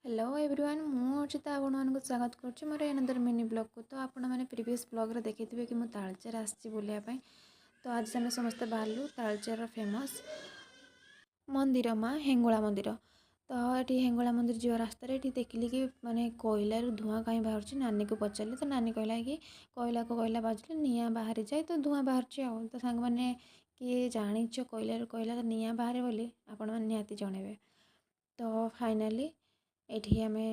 Hello everyone, ମୁଁ ଅର୍ଚିତା ଆପଣମାନଙ୍କୁ ସ୍ୱାଗତ କରୁଛି ମୋର ଏନଦର ମିନି ବ୍ଲଗ୍କୁ। ତ ଆପଣମାନେ ପ୍ରିଭିୟସ୍ ବ୍ଲଗ୍ରେ ଦେଖିଥିବେ କି ମୁଁ ତାଳଚେର ଆସିଛି ବୁଲିବା ପାଇଁ। ତ ଆଜି ଆମେ ସମସ୍ତେ ବାହାରିଲୁ ତାଳଚେରର ଫେମସ୍ ମନ୍ଦିର ମା ହେଙ୍ଗୁଳା ମନ୍ଦିର। ତ ଏଠି ହେଙ୍ଗୁଳା ମନ୍ଦିର ଯିବା ରାସ୍ତାରେ ଏଠି ଦେଖିଲି କି ମାନେ କୋଇଲାରୁ ଧୂଆଁ କାହିଁ ବାହାରୁଛି। ନାନୀକୁ ପଚାରିଲି ତ ନାନୀ କହିଲା କି କୋଇଲାକୁ କୋଇଲା ବାଜିଲେ ନିଆଁ ବାହାରିଯାଏ, ତ ଧୂଆଁ ବାହାରୁଛି। ଆଉ ତ ସାଙ୍ଗମାନେ, କିଏ ଜାଣିଛ କୋଇଲାରୁ କୋଇଲା ନିଆଁ ବାହାରେ ବୋଲି, ଆପଣମାନେ ନିହାତି ଜଣେଇବେ। ତ ଫାଇନାଲି ଏଠି ଆମେ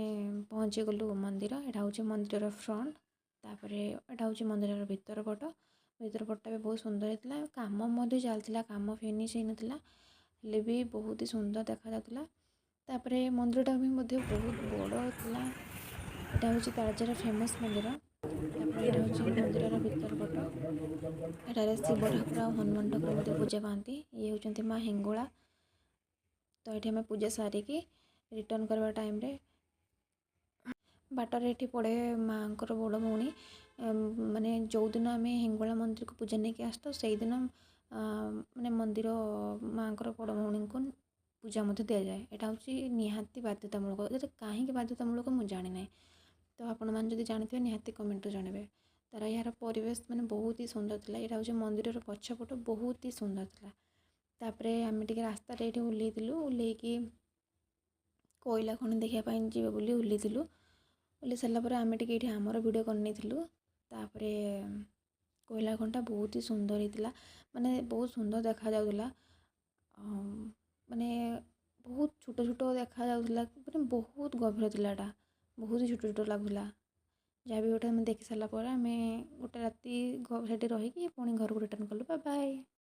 ପହଞ୍ଚିଗଲୁ ମନ୍ଦିର। ଏଇଟା ହେଉଛି ମନ୍ଦିରର ଫ୍ରଣ୍ଟ, ତାପରେ ଏଇଟା ହେଉଛି ମନ୍ଦିରର ଭିତର ପଟ। ଭିତର ପଟଟା ବି ବହୁତ ସୁନ୍ଦର ହେଇଥିଲା। କାମ ମଧ୍ୟ ଚାଲିଥିଲା, କାମ ଫିନିଶ୍ ହେଇନଥିଲା, ହେଲେ ବି ବହୁତ ହି ସୁନ୍ଦର ଦେଖାଯାଉଥିଲା। ତାପରେ ମନ୍ଦିରଟା ବି ମଧ୍ୟ ବହୁତ ବଡ଼ ଥିଲା। ଏଇଟା ହେଉଛି ତାଳଚେର ଫେମସ୍ ମନ୍ଦିର। ତାପରେ ଏଇଟା ହେଉଛି ମନ୍ଦିରର ଭିତର ପଟ। ଏଠାରେ ଶିବ ଠାକୁର ଆଉ ହନୁମାନ ଠାକୁର ମଧ୍ୟ ପୂଜା ପାଆନ୍ତି। ଇଏ ହେଉଛନ୍ତି ମା ହିଙ୍ଗୁଳା। ତ ଏଠି ଆମେ ପୂଜା ସାରିକି ରିଟର୍ଣ୍ଣ କରିବା ଟାଇମ୍ରେ ବାଟରେ ଏଠି ପଡ଼େ ମାଆଙ୍କର ବଡ଼ ଭଉଣୀ। ମାନେ ଯେଉଁଦିନ ଆମେ ହିଙ୍ଗୁଳା ମନ୍ଦିରକୁ ପୂଜା ନେଇକି ଆସିଥାଉ, ସେଇଦିନ ମାନେ ମନ୍ଦିର ମାଆଙ୍କର ବଡ଼ ଭଉଣୀଙ୍କୁ ପୂଜା ମଧ୍ୟ ଦିଆଯାଏ। ଏଇଟା ହେଉଛି ନିହାତି ବାଧ୍ୟତାମୂଳକ। ଏଇଟା କାହିଁକି ବାଧ୍ୟତାମୂଳକ ମୁଁ ଜାଣିନାହିଁ। ତ ଆପଣମାନେ ଯଦି ଜାଣିଥିବେ, ନିହାତି କମେଣ୍ଟରେ ଜଣାଇବେ। ତାର ଏହାର ପରିବେଶ ମାନେ ବହୁତ ହି ସୁନ୍ଦର ଥିଲା। ଏଇଟା ହେଉଛି ମନ୍ଦିରର ପଛପଟ, ବହୁତ ହି ସୁନ୍ଦର ଥିଲା। ତାପରେ ଆମେ ଟିକେ ରାସ୍ତାରେ ଏଇଠି ଓହ୍ଲେଇଥିଲୁ। ଓହ୍ଲେଇକି କୋଇଲା ଖଣି ଦେଖିବା ପାଇଁ ଯିବେ ବୋଲି ଓହ୍ଲେଇଥିଲୁ। ଓହ୍ଲେଇ ସାରିଲା ପରେ ଆମେ ଟିକେ ଏଇଠି ଆମର ଭିଡ଼ିଓ କରିନେଇଥିଲୁ। ତାପରେ କୋଇଲା ଖଣିଟା ବହୁତ ହି ସୁନ୍ଦର ହେଇଥିଲା, ମାନେ ବହୁତ ସୁନ୍ଦର ଦେଖାଯାଉଥିଲା। ମାନେ ବହୁତ ଛୋଟ ଛୋଟ ଦେଖାଯାଉଥିଲା, ମାନେ ବହୁତ ଗଭୀର ଥିଲା ଏଇଟା, ବହୁତ ଛୋଟ ଛୋଟ ଲାଗୁଥିଲା। ଯାହା ବି ଗୋଟେ ଆମେ ଦେଖି ସାରିଲା ପରେ ଆମେ ଗୋଟେ ରାତି ସେଠି ରହିକି ପୁଣି ଘରକୁ ରିଟର୍ଣ୍ଣ କଲୁ। ବାଏ।